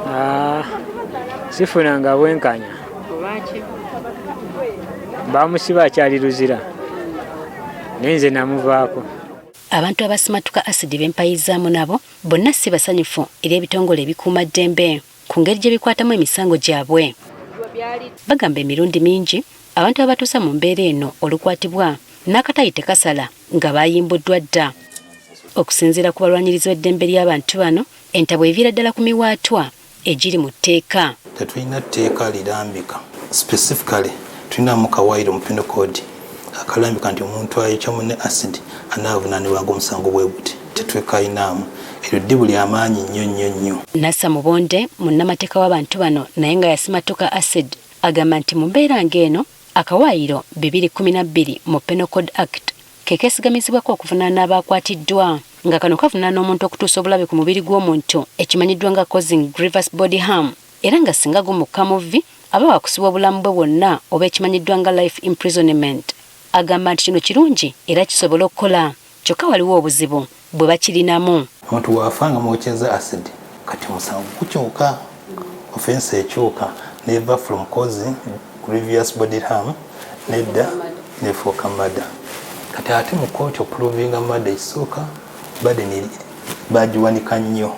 Ah, sifunanga bwenkanya. Lwaki? Bamusiba akyali Luzira, naye nze namuvaako. Abantu abasimatuka asidi bempayizaamu nabo bonna si basanyufu eri ebitongole ebikuumaddembe ku ngeri gye bikwatamu emisango gyabwe. Bagamba emirundi mingi abantu abatuusa mu mbeera eno olukwatibwa n'akatayi tekasala nga bayimbuddwa dda. Okusinziira ku balwanyirizi b'eddembe ly'abantu bano, entabwe eviira ddala ku miwaatwa egiri mu tteeka. Tetulina tteeka lirambika specifically, tulinamu kawaayiro mu Penal Code akalambika nti omuntu ayokya munne acid anaavunaanibwanga omusango bwe guti. Tetwekayinaamu, eryo ddibu lya maanyi nnyo nnyo nnyo. Nasser Mubonde, munnamateeka w'abantu bano naye nga yasimatuka acid, agamba nti mu mbeera ng'eno, akawaayiro 212 mu Penal Code Act ke keesigamizibwako okuvunaana abaakwatiddwa, nga kano kavunaana omuntu okutuusa obulabe ku mubiri gw'omuntu ekimanyiddwa nga causing grievous body harm, era nga singa gumukka mu vvi aba wakusibwa obulamu bwe bwonna oba ekimanyiddwa nga life imprisonment. Agamba nti kino kirungi era kisobola okukola, kyokka waliwo obuzibu bwe bakirinamu. Omuntu bw'afa nga mwokyeza acid, kati omusango gukyuka, offense ekyuka neva from causing grievous body harm nedda nefuuka murder. Kati ate mu kooti okuprovinga murder, ekisooka burden bagiwanika nnyo.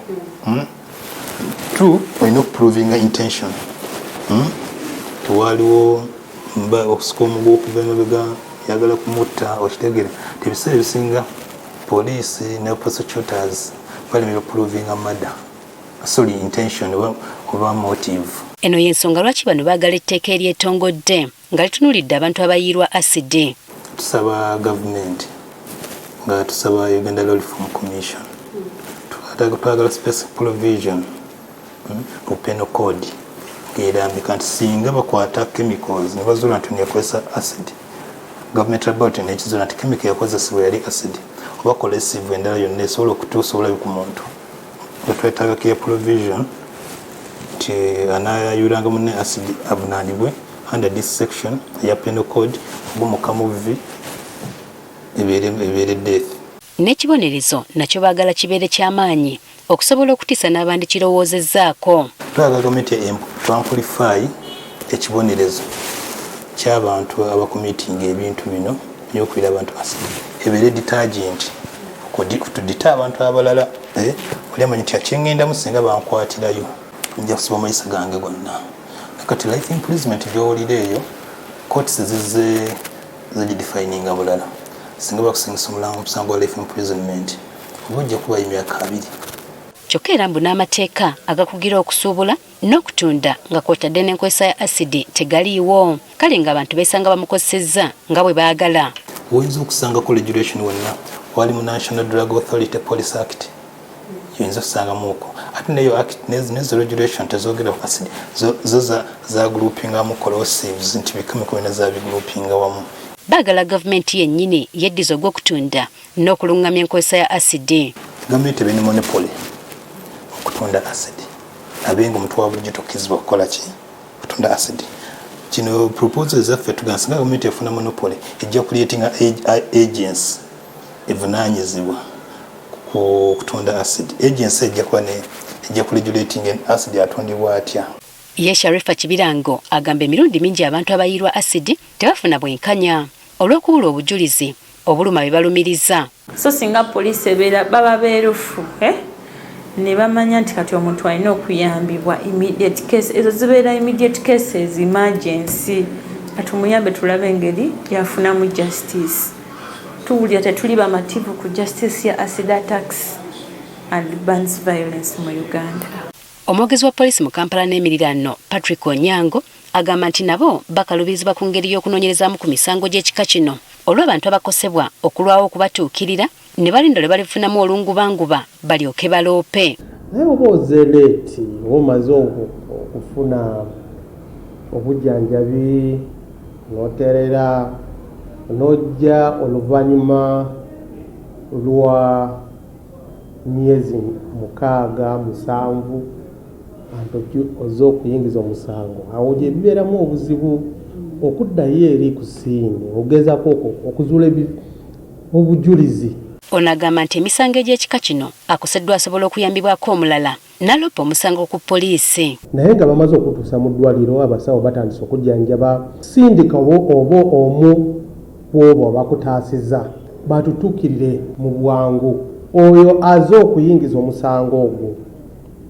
Two, olina okuprovinga intention. Tewaliwo okusika omuguwa okuva emabega yagala kumutta, okitegeera? Ebiseera ebisinga poliisi ne prosecutors balemera okuprovinga murder, sorry, intention oba motive. Eno y'ensonga lwaki bano baagala etteeka eryetongodde nga litunuulidde abantu abayiirwa asidi. Tusaba gavumenti, nga tusaba Uganda Law Reform Commission, twagala specific provision mu Penal Code ng'erambika nti singa bakwata chemicals ne bazuula nti neyakozesa acid, government laboratory nekizuula nti chemical yakozesebwa yali acid oba corrosive endala yonna esobola okutuusa obulabe ku muntu, nga twetaaga clear provision nti anayayulanga munne acid avunaanibwe under this section eya Penal Code, gumuka mu vvi ebeere death. N'ekibonerezo nakyo baagala kibeere kyamaanyi okusobola okutiisa n'abandikirowoozezzaako. Twagala gavumenti to amplify ekibonerezo ky'abantu abacommittinga ebintu bino byokubira abantu acid, ebeere deterrent kudeter abantu abalala. Oli amanyi nti akyengendamu singa bankwatirayo nja kusiba mayisa gange gonna. Kati life imprisonment gyowulira eyo, courts zize zigidefininga bulala. Singa bakusingisa omusango gwa life imprisonment, oba ojja kubayo emyaka 20. Kyokka era mbu n'amateeka agakugira okusuubula n'okutunda nga kw'otadde n'enkozesa ya asidi tegaliiwo, kale ng'abantu beesanga bamukozesezza nga bwe baagala. Oyinza okusangako regulation wonna wali mu National Drug Authority Police Act, oyinza okusangamu okwo. Ate neyo act nezo regulation tezogera ku acid, zo zagroupingamu corrosives nti bikemiko byonna zabigroupinga wamu. Baagala gavumenti yennyini yeddiza ogw'okutunda n'okuluŋŋamya enkozesa ya asidi. Gavumenti ebe ne monopoly okutunda acid, abe nga omuntu wa bulijjo tokkirizibwa kukola ki, kutunda acid. Kino proposal zaffe tugamba singa gavumenti efuna monopoly, ejja creatinga agency evunaanyizibwa ku kutunda acid. Agency ejja kuba ne ejja kuregulating acid atundibwa atya. Ye Sharifa Kibirango agamba emirundi mingi abantu abayiirwa asidi tebafuna bwenkanya olw'okubulwa obujulizi obuluma be balumiriza. So singa poliisi ebeera baba beerufu, eh? Ne bamanya nti kati omuntu alina okuyambibwa immediate case, ezo zibeera immediate cases, emergency, katumuyambe tulabe engeri yafunamu justice. Tuwulira tetuli bamativu ku justice ya acid attacks and burns violence mu Uganda. Omwogezi wa poliisi mu Kampala n'emirirano, Patrick Onyango, agamba nti nabo bakaluubirizibwa ku ngeri y'okunoonyerezaamu ku misango gy'ekika kino olw'abantu abakosebwa okulwawo okubatuukirira ne balinda lwe balifunamu olungubanguba balyoke baloope. Naye oba oze late, oba omaze okufuna obujjanjabi n'oterera n'ojja oluvannyuma lwa myezi 6, 7, anti ozze okuyingiza omusango, awo gye bibeeramu obuzibu okuddayo eri ku scene ogezaako okuzuula obujulizi. Ono agamba nti emisango egy'ekika kino akoseddwa asobola okuyambibwako omulala n'aloopa omusango ku poliisi. Naye nga bamaze okutuusa mu ddwaliro, abasawo batandise okujjanjaba, sindika oba omu ku obo abakutaasiza batutuukirire mu bwangu. Oyo aze okuyingiza omusango ogwo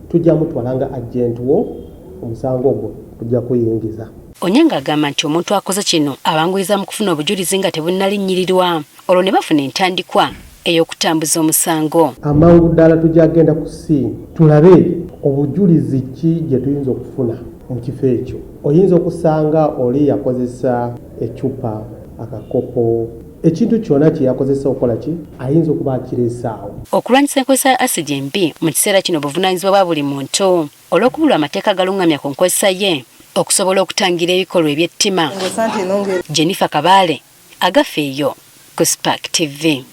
tujja mutwala nga agent wo, omusango ogwo tujja kuyingiza. Onyango agamba nti omuntu akoze kino abanguyiza mu kufuna obujulizi nga tebunnalinnyirirwa, olwo ne bafuna entandikwa ey'okutambuza omusango. Amangu ddala tujja genda ku scene tulabe obujulizi ki gye tuyinza okufuna mu kifo ekyo. Oyinza okusanga oli yakozesa eccupa, akakopo, ekintu kyonna kye yakozesa okukola ki, ayinza okuba akireese awo. Okulwanyisa enkozesa ya asidi embi mu kiseera kino buvunaanyizibwa bwa buli muntu olw'okubulwa amateeka agalungamya ku nkozesa ye okusobola okutangira ebikolwa eby'ettima. Jennifer Kabaale, Agafeeyo ku Spark TV.